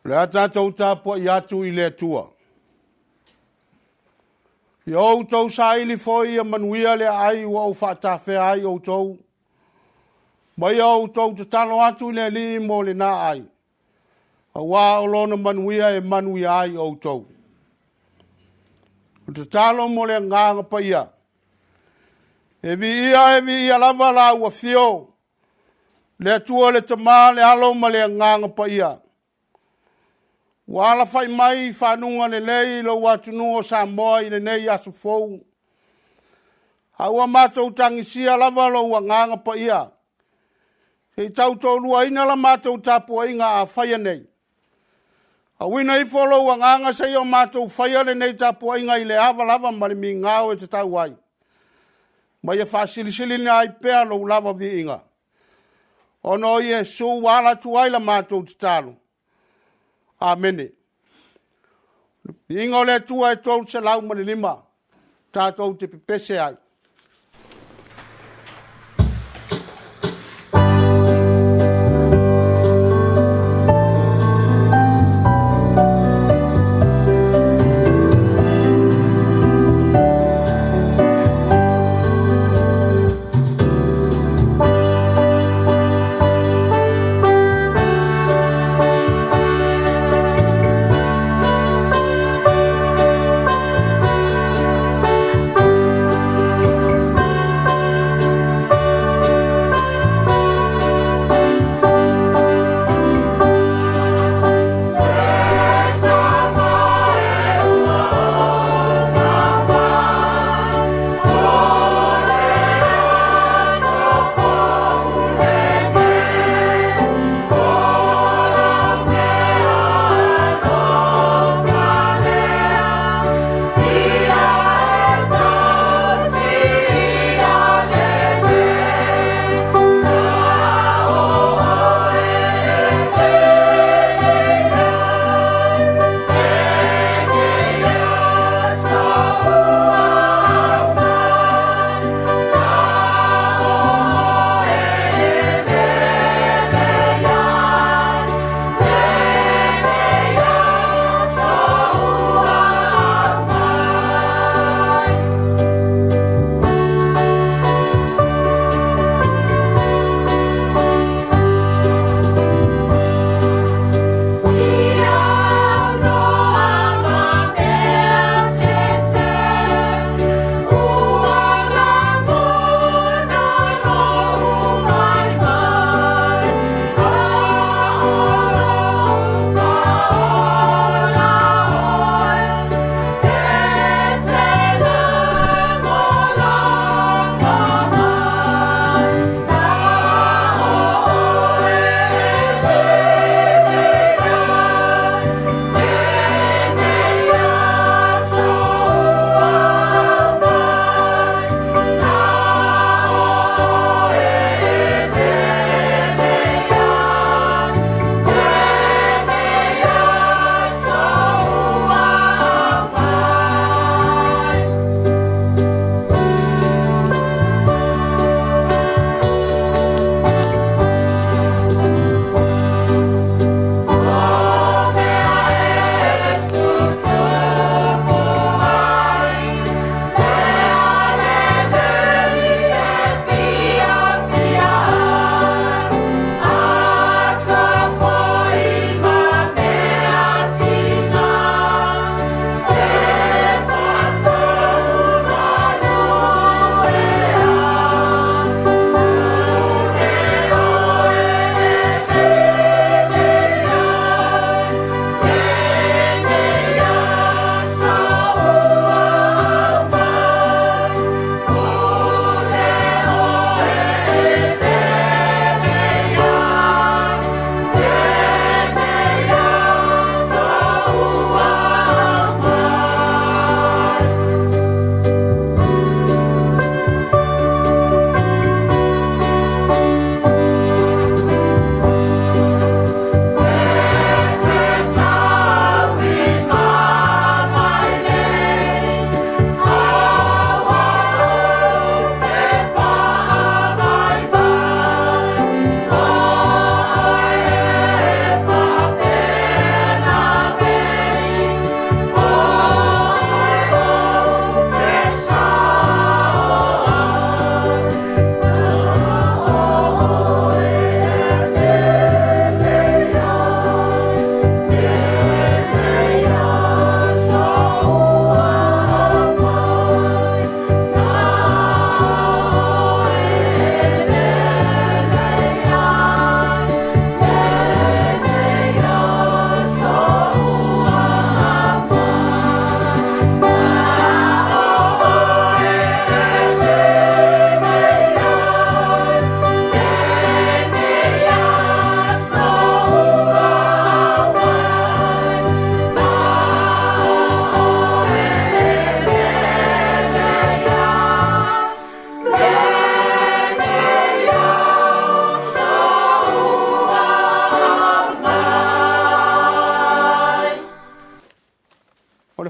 O le a tatou tapuai atu i le Atua. Ia outou saili foi ia manuia le aai ua ou faatafea ai outou, ma ia outou tatalo atu i le Alii mo lena ai, aua o lona manuia e manuia ai outou. O le tatalo mo le Agaga Paia. E viia e viia lava lau Afio, le Atua le Tama, le Alo ma le Agaga Paia, ua alafai mai i faguga lelei lou atunuu o Samoa i lenei aso fou, a ua matou tagisia lava lou Agaga Paia se i tautoaluaina la matou tapuaiga a faia nei. Auina ifo lou Agaga se i o matou faia lenei tapuaiga i le ava lava ma le migao e tatau ai, ma ia faasilisiliina ai pea lou lava viiga, ona o Iesu ua ala atu ai la matou tatalo. Amene. Viiga o le Atua e 305 tatou te pepese ai.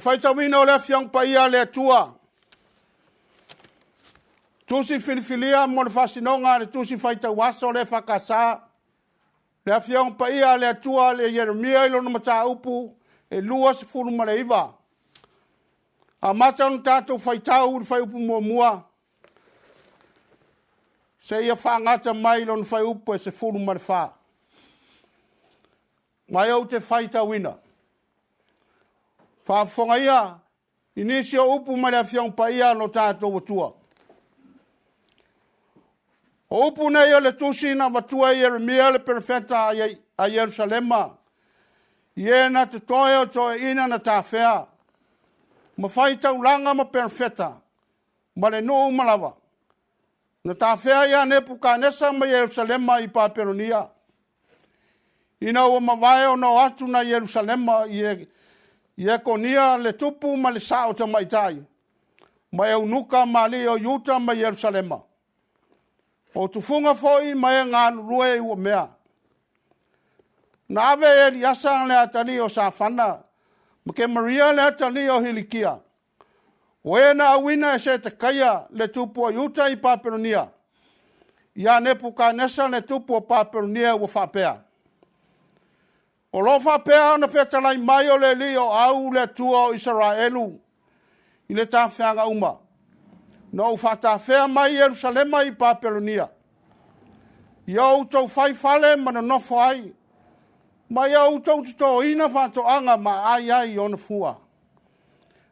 faitauina o le Afioaga Paia a le Atua, Tusi filifilia mo le faasinoga a le Tusi Faitau Aso le EFKS, le Afioaga Paia a le Atua le Ieremia i lona mataupu e 29. Amata ona tatou faitau i le fuaiupu 1 seia faagata mai i lona fuaiupu e 14. Ma ou te faitauina. Faafofoga ia i nisi o upu mai le Afioaga Paia a lo tatou Atua. O upu nei o le tusi na avatua e Ieremia le perofeta a Ierusalema i e na totoe o toeaiina na tafea ma fai taulaga ma perofeta ma le nuu uma lava, na tafea ia Nepukanesa ma Ierusalema i Papelonia, ina ua mavae ona o atu nai Ierusalema i Iekonia le tupu ma le sao tamaitai, ma eunuka ma alii o Iuta ma Ierusalema, o tufuga foi ma e galulue i uamea. Na ave e Eliasa le atalii o Safana ma Kemaria le atalii o Hilikia, o e na auina e Setekaia le tupu o Iuta i Papelonia, ia Nepukanesa le tupu o Papelonia ua faapea, O lo o faapea ona fetalai mai o le Alii o Au, le Atua o Isaraelu, i le tafeaga uma, na ou faatafea mai Ierusalema i Papelonia, ia outou fai fale ma nonofo ai, ma ia outou totoina faatoaga ma aai ai i ona fua.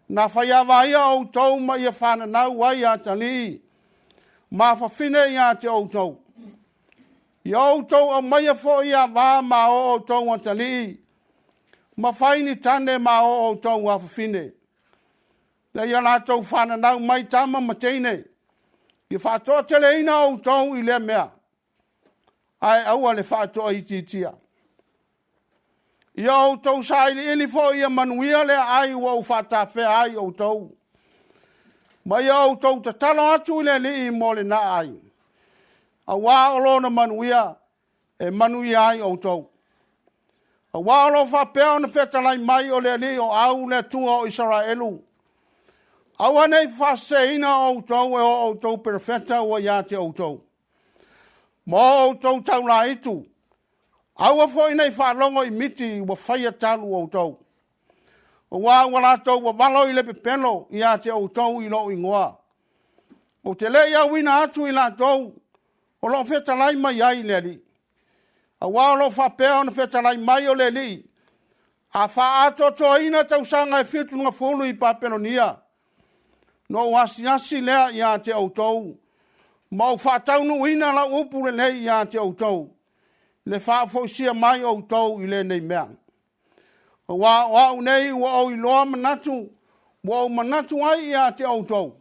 Na faiava outou ma ia fananau ai atalii ma afafine ia te outou. Ia outou aumaia foi ava ma o outou atalii, ma fai ni tane ma o outou afafine, ina ia latou fananau mai tama ma teine, ia faatoateleina outou i lea mea, ae aua le faatoaitiitia. Ia outou sailiili foi ia manuia le aai ua ou faatafea ai outou, ma ia outou tatalo atu i le Alii mo lena aai, aua o lona manuia e manuia ai outou. Aua o lo o faapea ona fetalai mai o le Alii o Au, le Atua o Isaraelu, aua ne i faaseseina outou e o outou perofeta ua ia te outou, ma o outou taulaitu, aua foi ne i faalogo i miti ua faia talu outou, aua ua latou vavalo i le pepelo ia te outou i lou igoa. Ou te le i auina atu i latou o lo o fetalai mai ai le Alii. Aua o lo o faapea ona fetalai mai o le Alii, a faaatoatoaina tausaga e 70 i Papelonia, na ou asiasi lea ia te outou, ma ou faataunuuina lau upu lelei ia te outou, le faafoisia mai outou i lenei mea. Aua o au nei ua ou iloa manatu ua ou manatu ai ia te outou,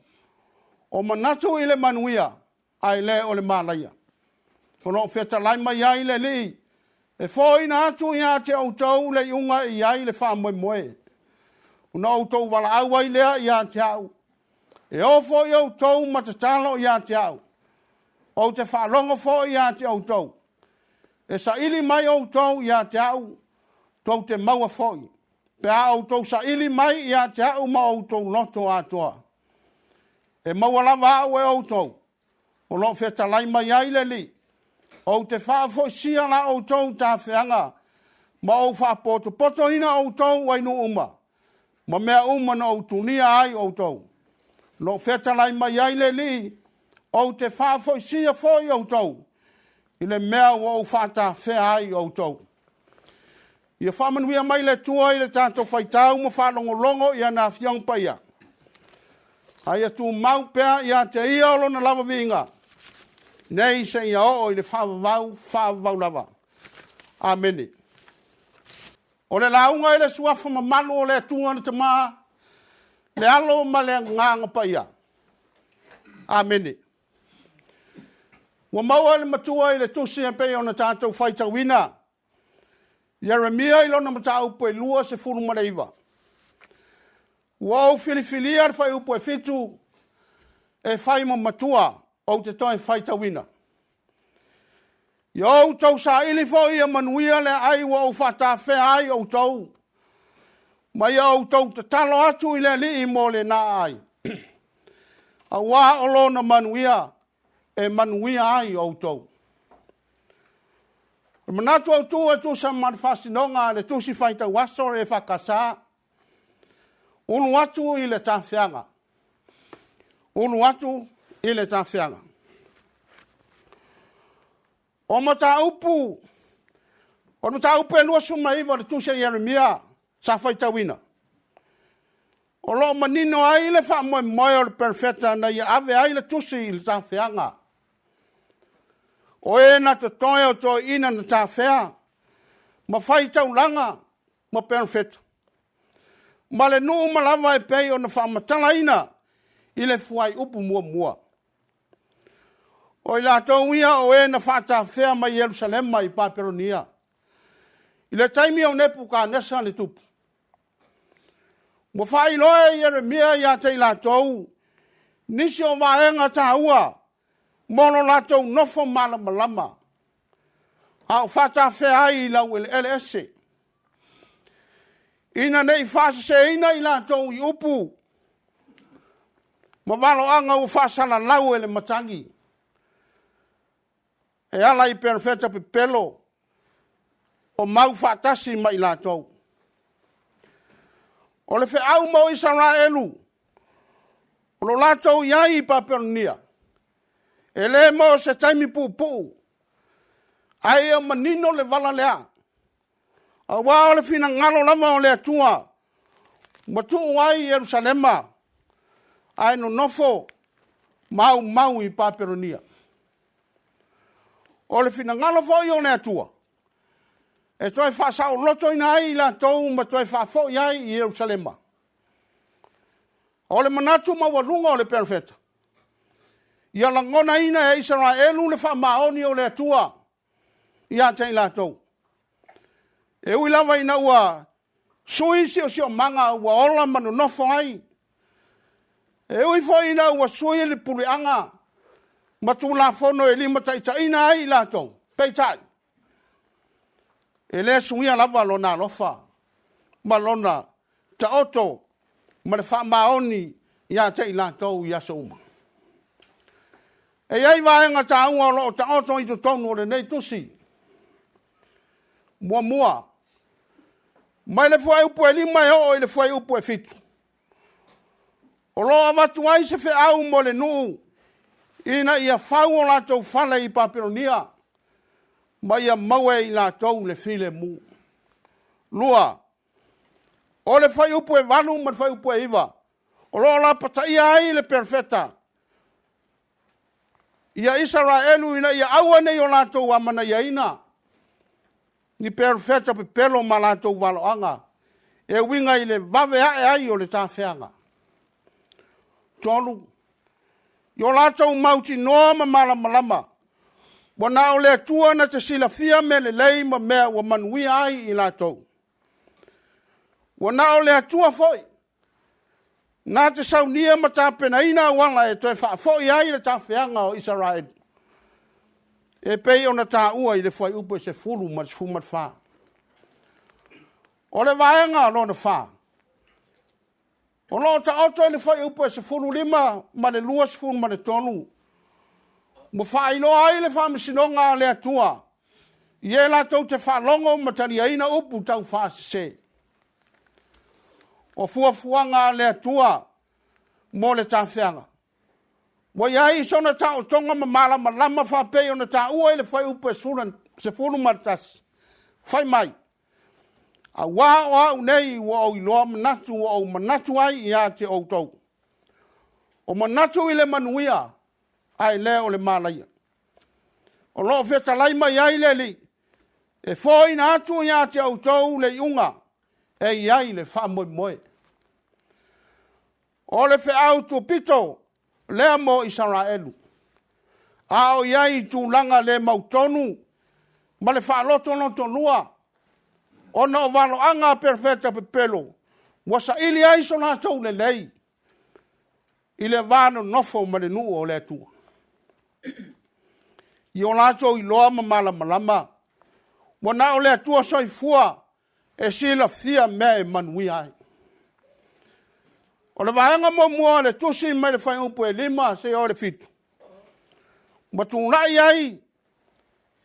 o manatu i le manuia, ae le o le malaia. O lo o fetalai mai ai le Alii, e foaiina atu ia te outou le iuga e i ai le faamoemoe. Ona outou valaau ai lea ia te au, e o foi outou ma tatalo ia te au, ou te faalogo foi ia te outou. E saili mai outou ia te au, tou te maua foi, pe a outou saili mai ia te au ma outou loto atoa. E maua lava au e outou, o lo o fetalai mai ai le Alii, ou te faafoisia la outou tafeaga, ma ou faapotopotoina outou ai nuu uma, ma mea uma na ou tunia ai outou. O lo o fetalai mai ai le Alii, ou te faafoisia foi outou i le mea ua ou faatafea ai outou. Ia faamanuia mai le Atua i le tatou faitau ma faalogologo i ana Afioga Paia, a ia tumau pea ia te ia o lona lava viiga, nei seia oo i le faavavau, faavavau lava. Amene. O le lauga i le suafa mamalu o le Atua le Tama, le Alo ma le Agaga Paia. Amene. Ua maua e le matua i le tusi e pei ona tatou faitauina Ieremia i lona mataupu e 29. Ua ou filifilia le fuaiupu e 7 e fai ma matua ou te toe faitauina. Ia outou saili foi ia manuia le aai ua ou faatafea ai outou, Ma ia outou tatalo atu i le Alii mo lena aai, aua o lona manuia e manuia ai outou. O le manatu autu e tusa ma le faasinoga a le Tusi Faitau Aso a le EFKS, Ulu atu i le tafeaga, ulu atu i le tafeaga. O mataupu, o le mataupu e 29 o le tusi a Ieremia sa faitauina, o lo o manino ai le faamoemoe o le Perofeta ina ia ave ai le tusi i le tafeaga. O e na totoe o toeaiina na tafea ma fai taulaga ma perofeta, ma le nuu uma lava e pei ona faamatalaina i le fuaiupu muamua. O i latou ia o e na faatafea mai Ierusalema i Papelonia i le taimi o Nepukanesa le tupu. Ua faailoa e Ieremia ia te i latou nisi o vaega taua mo lo latou nofo malamalama, a o faatafea ai i laueleele ese, ina ne i faaseseina i latou i upu ma valoaga ua faasalalau e le matagi e ala i perofeta pepelo o mau faatasi ma i latou. O le feau mo Isaraelu o lo o latou i ai i Papelonia, e le mo se taimi puupuu, ae ia manino le vala lea, aua o le finagalo lava o le Atua ua tuu ai Ierusalema ae nonofo ma aumau i Papelonia. O le finagalo foi o le Atua, e toe faasaolotoina ai i latou ma toe faafoi ai i Ierusalema. O le manatu maualuga o le Perofeta, ia lagonaina e Isaraelu le faamaoni o le Atua ia te i latou. E ui lava ina ua sui siosiomaga ua ola ma nonofo ai, e ui foi ina ua sui le puleaga ma Tulafono e limataitaiina ai i latou, peitai, e le suia lava Lona alofa ma Lona taoto ma le faamaoni ia te i latou i aso uma. E i ai vaega taua o lo o taoto i totonu o lenei tusi. Muamua, mai le fuaiupu e 5 e oo i le fuaiupu e 7, o lo o avatu ai se feau mo le nuu ina ia fau o latou fale i Papelonia ma ia maua e i latou le filemu. Lua, o le fuaiupu e 8 ma le fuaiupu e 9, o lo o lapataia ai le perofeta ia Isaraelu ina ia aua ne i o latou amanaiaina ni perofeta pepelo ma latou valoaga e uiga i le vave ae ai o le tafeaga. 3, i o latou mautinoa ma malamalama, ua na o le Atua na te silafia mea lelei ma mea ua manuia ai i latou. Ua na o le Atua foi na te saunia ma tapenaina auala e toe faafoi ai le tafeaga o Isaraelu, e pei ona taua i le fuaiupu e 10 ma le 14. O le vaega lona 4, o lo o taoto i le fuaiupu e 15 ma le 23, ua faailoa ai le faamasinoga a le Atua i e latou te faalogo ma taliaina upu taufaasese. O fuafuaga a le Atua mo le tafeaga, ua i ai sona taotoga ma malamalama faapei ona taua i le fuaiupu e 11, fai mai, Aua o au nei ua ou iloa manatu ua ou manatu ai ia te outou, o manatu i le manuia ae le o le malaia. O lo o fetalai mai ai le Alii, e foaiina atu ia te outou le iuga e i ai le faamoemoe. O le feau tupito lea mo Isaraelu, a o i ai i tulaga le mautonu ma le faalotolotolua, ona o valoaga a perofeta pepelo, ua saili ai so latou lelei i le va nonofo ma le nuu o le Atua. I o latou iloa ma malamalama, ua na o le Atua Soifua e silafia mea e manuia ai. O le vaega muamua o le tusi mai le fuaiupu e 5 seia oo i le 7, ua tulai ai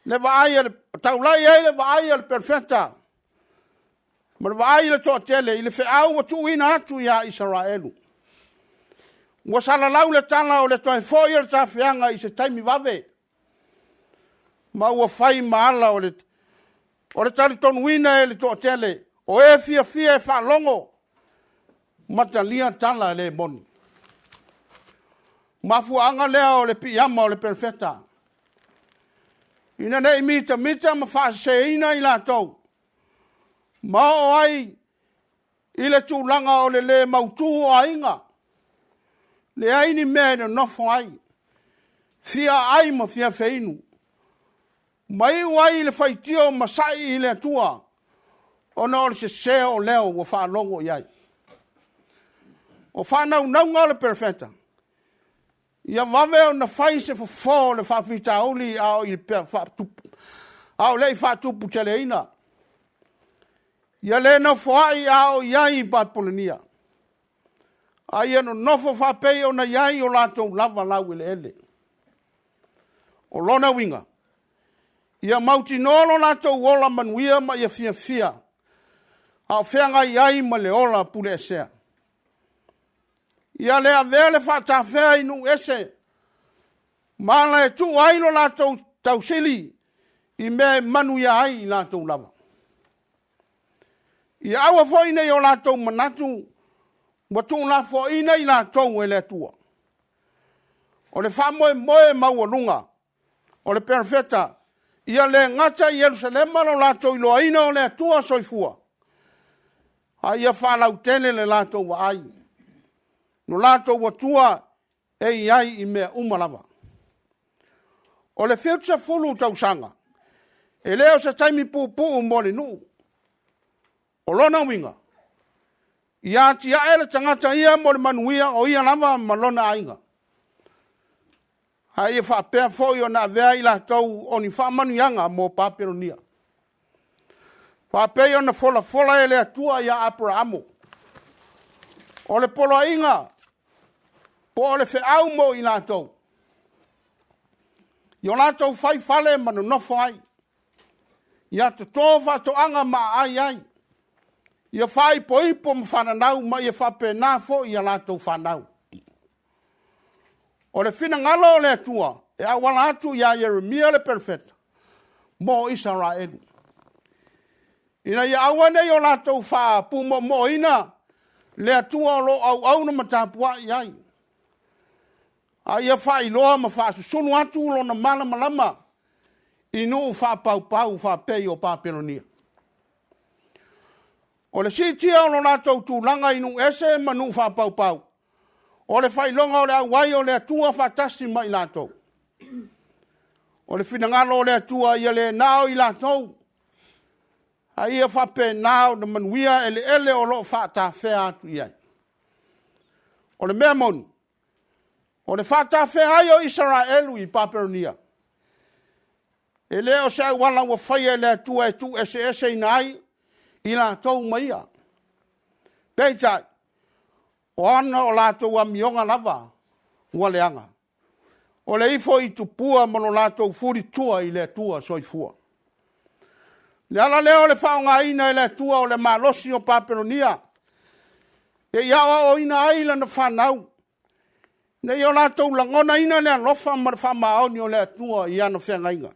le vaai a le, taulai ai le vaai a le perofeta ma le vaai i le toatele i le feau ua tuuina atu ia Isaraelu. Ua salalau le tala o le toe foi o le tafeaga i se taimi vave, ma ua fai ma ala o le talitonuina e le toatele o e fiafia e faalogo ma talia tala le moni. Mafuaaga lea o le piiama o le perofeta, ina ne i mitamita ma faaseseina i latou, ma oo ai i le tulaga o le le mautu o aiga, leai ni mea e nonofo ai, fia aai ma fia feinu, ma iu ai i le faitio ma sai i le Atua, ona o le sese o leo ua faalogo i ai. O faanaunauga a le Perofeta, ia vave ona fai se fofo o le faafitauli a o le i faatuputeleina. Ia le nofoai a o i ai i Papelonia, a ia nonofo faapei ona i ai o latou lava laueleele. O lona uiga, ia mautinoa lo latou ola manuia ma ia fiafia a o feagai ai ma le ola puleesea. Ia le avea le faatafea i nuu ese ma ala e tuu ai lo latou tausili i mea e manuia ai i latou lava. Ia aua foi ne i o latou manatu ua tuulafoaiina i latou e le Atua. O le faamoemoe maualuga o le Perofeta, ia le gata i Ierusalema lo latou iloaina o le Atua soifua, a ia faalautele le latou vaai, lo latou Atua e i ai i mea uma lava. O le 70 tausaga, e le o se taimi puupuu mo le nuu. O lona uiga, ia atiae le tagata ia mo le manuia o ia lava ma lona aiga, a ia faapea foi ona avea i latou o ni faamanuiaga mo Papelonia, faapei ona folafola e le Atua ia Aperamo. O le poloaiga po o le feau mo i latou, ia o latou fai fale ma nonofo ai, ia toto faatoaga ma aai ai, ia faaipoipo ma fananau ma ia faapena foi i a latou fanau. O le finagalo o le Atua e auala atu ia Ieremia le perofeta mo Isaraelu, ina ia aua ne i o latou faapumoomoona le Atua o lo o auauna ma tapuai ai, a ia faailoa ma faasusulu atu lona malamalama i nuu faapaupau faapei o Papelonia. O le siitia o lo latou tulaga i nuu ese ma nuu faapaupau, o le faailoga o le auai o le Atua faatasi ma i latou. O le finagalo o le Atua ia le na o i latou, a ia faapena ona manuia eleele o lo o faatafea atu i ai. O le mea moni, o le faatafea ai o Isaraelu i Papelonia, e le o se auala ua faia e le Atua e tuueseeseina ai i latou ma ia. Peitai, o ana o latou amioga lava ua leaga, o le ifo i tupua ma lo latou fulitua i le Atua soifua. O le ala lea o le faaaogaina e le Atua o le malosi o Papelonia, se i aoaoina ai lana fanau, ina ia o latou lagonaina le alofa ma le faamaoni o le Atua i ana feagaiga.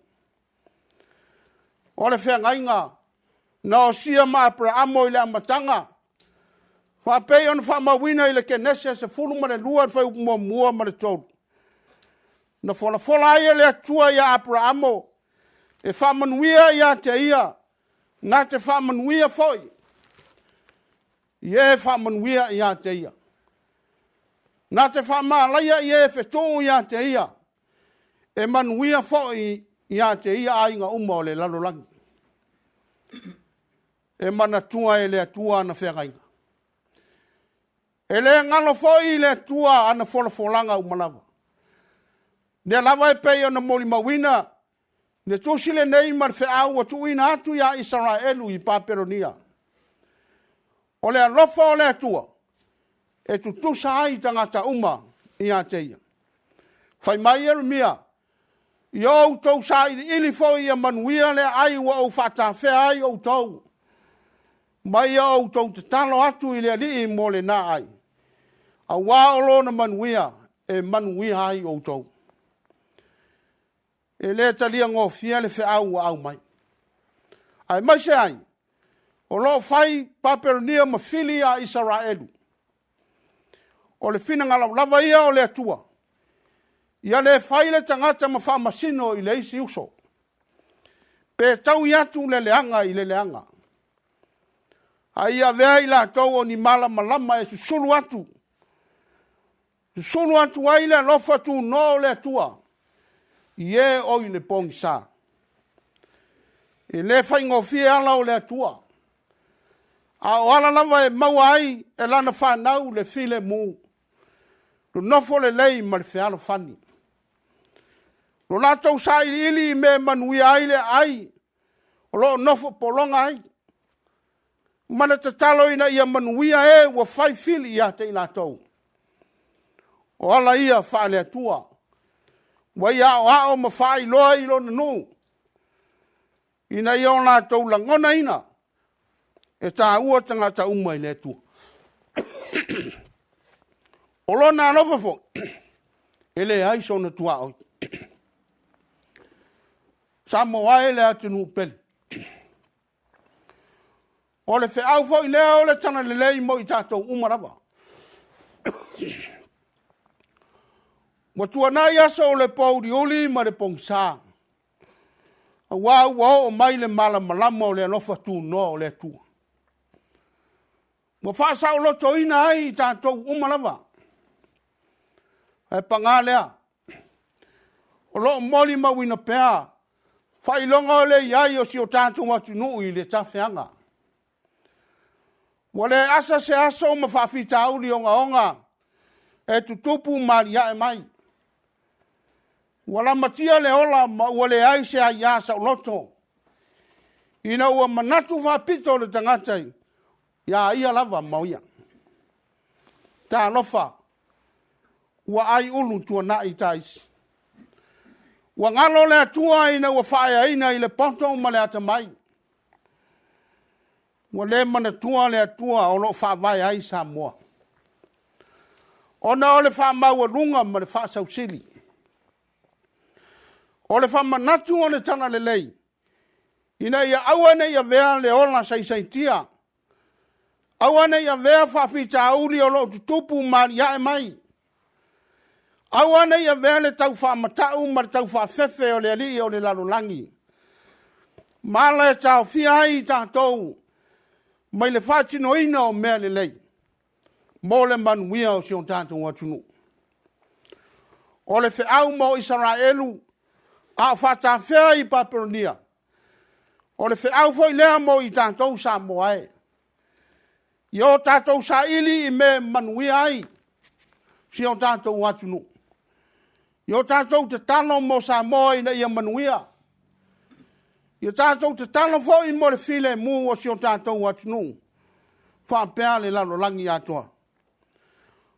O le feagaiga na osia ma Aperamo i le amataga, faapei ona faamauina i le Kenese 12 i le fuaiupu 1 ma le 3. Na folafola ai e le Atua ia Aperamo e faamanuia ia te ia, na te faamanuia foi i e faamanuia ia te ia, na te faamalaia i e fetuu ia te ia, e manuia foi ia te ia aiga uma o le lalolagi. E manatua e le Atua ana feagaiga. E le galo foi i le Atua ana folafolaga uma lava. O lea lava e pei ona molimauina le tusi lenei ma le feau ua tuuina atu ia Isaraelu i Papelonia. O le alofa o le Atua. e tutusa ai tagata uma ia te ia. Fai mai Ieremia, Ia outou sailiili foi ia manuia le aai ua ou faatafea ai outou, ma ia outou tatalo atu i le Alii mo lena ai, aua o lona manuia e manuia ai outou. E le talia gofie le feau ua aumai, aemaise ai o lo o fai Papelonia ma fili a Isaraelu. O le finagalo lava ia o le Atua, ia le fai le tagata ma faamasino i le isi uso, pe taui atu le leaga i le leaga, a ia avea i latou o ni malamalama e susulu atu, susulu atu ai le alofa tunoa o le Atua i e o i le pogisa. E le faigofie ala o le Atua, a o ala lava e maua ai e lana fanau le filemu, nonofo lelei ma le fealofani. Lo latou sailiili i mea e manuia ai le aai o lo o nofo pologa ai, ma le tatalo ina ia manuia e ua fai fili ia te i latou. O ala ia faale-Atua ua ia aoao ma faailoa i lona nuu, ina ia o latou lagonaina e taua tagata uma i le Atua. O Lona alofa foi, e leai sona tuaoi. Samoa e le atunuu pele, o le feau foi lea o le Talalelei mo i tatou uma lava. Ua tuanai aso o le pouliuli ma le pogisa, aua ua oo mai le malamalama o le alofa tunoa o le Atua, ua faasaolotoina ai i tatou uma lava. Ae paga lea, o lo o molimauina pea faailoga o le i ai o si o tatou atunuu i le tafeaga. Ua le asa se aso ma faafitauli ogaoga e tutupu ma aliae mai. Ua lamatia le ola ma ua leai se aia saoloto ina ua manatu faapito le tagata ia ia lava ma ia. Talofa, ua aiulu tuanai taisi. Ua galo le Atua ina ua faaeaina i le poto ma le atamai. Ua le manatua le Atua o lo o faavae ai Samoa, ona o le faamaualuga ma le faasausili. O le faamanatu o le Talalelei, ina ia aua ne i avea le ola saisaitia, aua ne i avea faafitauli o lo o tutupu ma aliae mai, aua ne i avea le tau faamatau ma le tau faafefe o le alii o le lalolagi, ma ala e taofia ai i tatou mai le faatinoina o mea lelei mo le manuia o si o tatou atunuu. O le feau mo Isaraelu a o faatafea i Papelonia, o le feau foi lea mo i tatou Samoa e. Ia o tatou saili i mea e manuia ai si o tatou atunuu. Ia o tatou tatalo mo Samoa ina ia manuia. Ia tatou tatalo foi mo le filemu o si o tatou atunuu faapea le lalolagi atoa.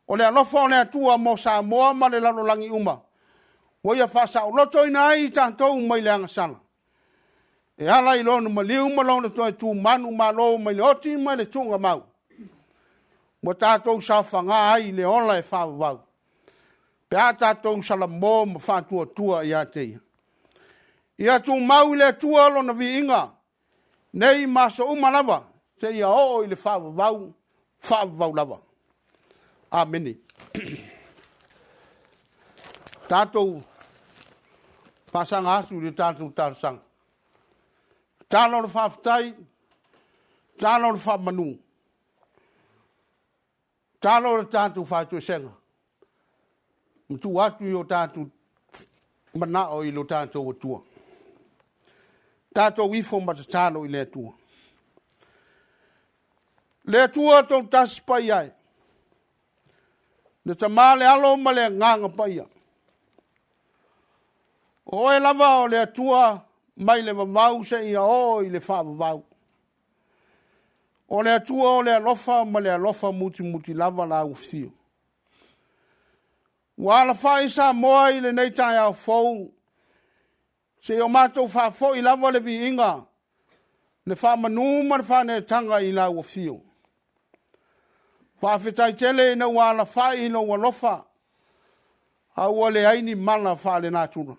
O le alofa o le Atua mo Samoa ma le lalolagi uma, ua ia faasaolotoina ai i tatou mai le agasala, e ala i Lona maliu ma Lona toe tu manumalo mai le oti ma le tuugamau, ua tatou saofaga ai i le ola e faavavau, pe a tatou salamo ma faatuatua ia te Ia. Ia tumau i le Atua Lona viiga, nei ma aso uma lava, seia oo i le faavavau, faavavau lava. Amene. Tatou faasaga atu i le tatou talosaga. Tatalo o le faafetai, tatalo o le faamanu, tatalo o le tatou faatoesega, ma tuu atu i o tatou manao i lo tatou Atua. Tatou ifo ma tatalo i le Atua. Le Atua Toatasi Paia e, le Tama le Alo ma le Agaga Paia, o Oe lava o le Atua mai le vavau seia oo i le faavavau. O le Atua o le alofa ma le alofa mutimuti lava Lau Afio. Ua alafai Samoa i lenei taeao fou, se i o matou faafoi lava le viiga, le faamanu ma le faaneetaga i Lau Afio. Faafetai tele ina ua alafai i lou alofa, a ua leai ni mala faalenatura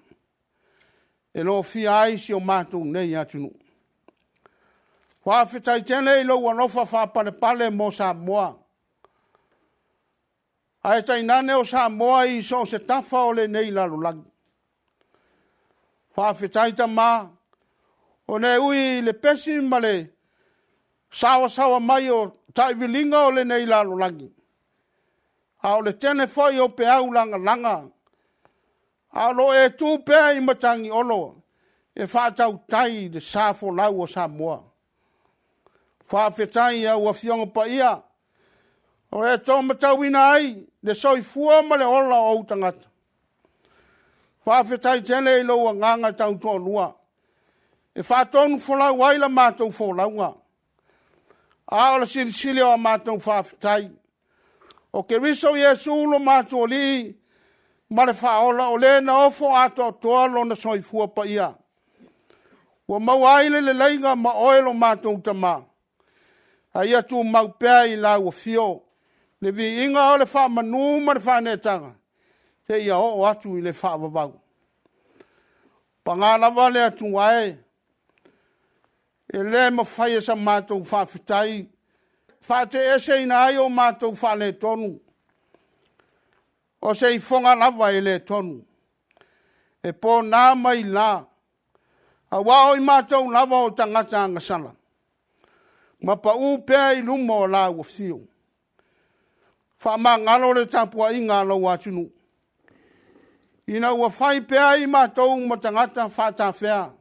e lofia ai si o matou nei atunuu. Faafetai tele i lou alofa faapalepale mo Samoa, ae tainane o Samoa i so o se tafa o lenei lalolagi. Faafetai Tama, ona e ui i le pesi ma le saoasaoa mai o taiviliga o lenei lalolagi, a o le tele foi o peau lagalaga, a o lo o e tu pea i matagiolo e faatautai le sa folau o Samoa. Faafetai i au Afioga Paia o e taumatauina ai le soifua ma le ola o ou tagata. Faafetai tele i lou agaga tautoalua e faatonufolau ai la matou folauga. A o le silisili o a matou faafetai, o Keriso Iesu lo matou Alii ma le Faaola, o le na ofo atoatoa lona soifua paia, ua maua ai le leleiga ma oe lo matou Tama, a ia tumau pea i lau afio le viiga o le faamanu ma le faaneetaga seia oo atu i le faavavau. Paga lava le Atua e, e le mafai e sa matou faafetai faateeseina ai o matou faaletonu. O se ifoga lava e le tonu, e pona ma ila, aua o i matou lava o tagata agasala, ma pau pea i luma o lau afio. Faamagalo le tapuaiga a lou atunuu, ina ua fai pea i matou ma tagata faatafea,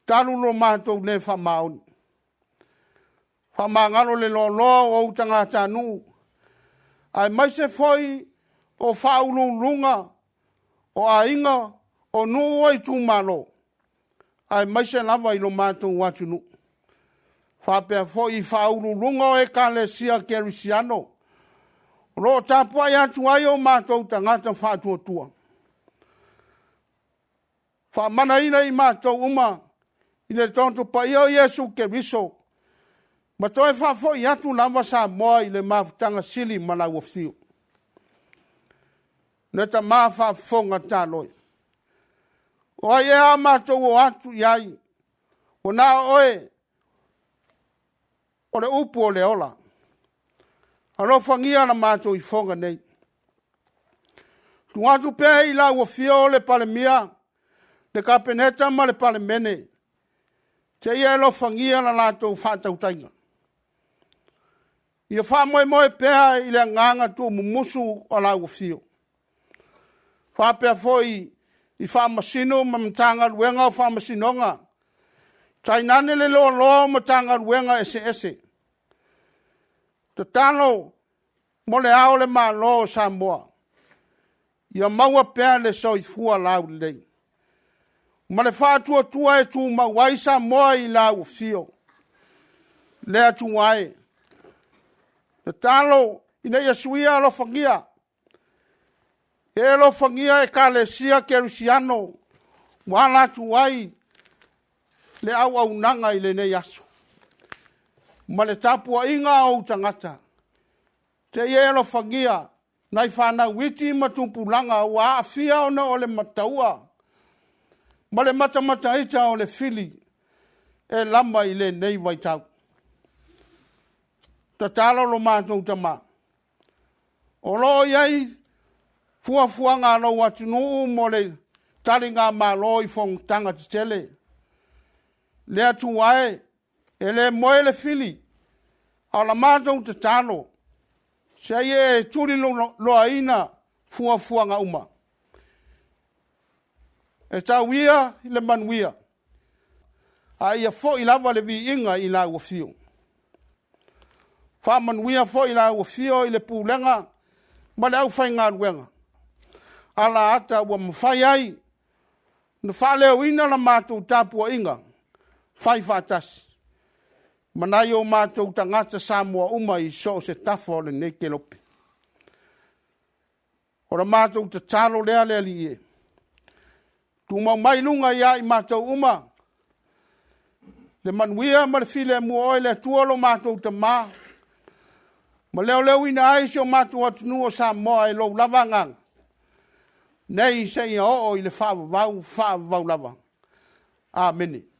talu lo matou le faamaoni. Faamagalo le loaloa o ou tagatanuu, aemaise foi o faauluuluga o aiga, o nuu o itumalo, aemaise lava i lo matou atunuu. Faapea foi i faauluuluga o Ekalesia Kerisiano o lo o tapuai atu ai o matou tagata faatuatua. Faamanaina i matou uma i le toto paia o Iesu Keriso, ma toe faafoi atu lava Samoa i le mafutaga sili ma lau afio. Le Tama faafofoga tatalo e, o ai ea a matou o atu i ai, ua na o oe o le upu o le ola. Alofagia la matou ifoga nei. Tuu atu pea i lau afio le Palemia, le Kapeneta ma le Palemene, seia alofagia la latou faatautaiga. Ia faamoemoe pea i le agaga tuumumusu o lau afio. Faapea foi i Faamasino ma Matagaluega o Faamasinoga, tainane le loaloa o Matagaluega eseese. Tatalo mo le Ao o le Malo o Samoa, ia maua pea le soifua laulelei ma le faatuatua e tumau ai Samoa i lau afio. Le Atua e, tatalo ina ia suia alofagia, e alofagia Ekalesia Kerisiano ua ala atu ai le auaunaga i lenei aso ma le tapuaiga a ou tagata, seia e alofagia nai fanau iti ma tupulaga ua aafia ona o le mataua ma le matamataita o le fili e lama i lenei vaitau. Tatalo lo matou Tama, o lo o i ai fuafuaga a lou atunuu mo le taligamalo i fonotaga tetele. Le Atua e, e le moe le fili, a o la matou tatalo, se i e tuliloaina fuafuaga uma, e tau ia i le manuia, a ia foi lava le viiga i lau afio. Faamanuia foi lau afio i le pulega ma le aufaigaluega, ala ata ua mafai ai ona faaleoina la matou tapuaiga fai faatasi. ma nai o matou tagata Samoa uma i so o se tafa o lenei kelope. O le matou tatalo lea le Alii e, tumau mai i luga ia i matou uma le manuia ma le filemu o Oe le Atua lo matou Tama, ma leoleoina ai si o matou atunuu o Samoa i lou lava Agaga, nei seia oo i le faavavau, faavavau lava. Amene.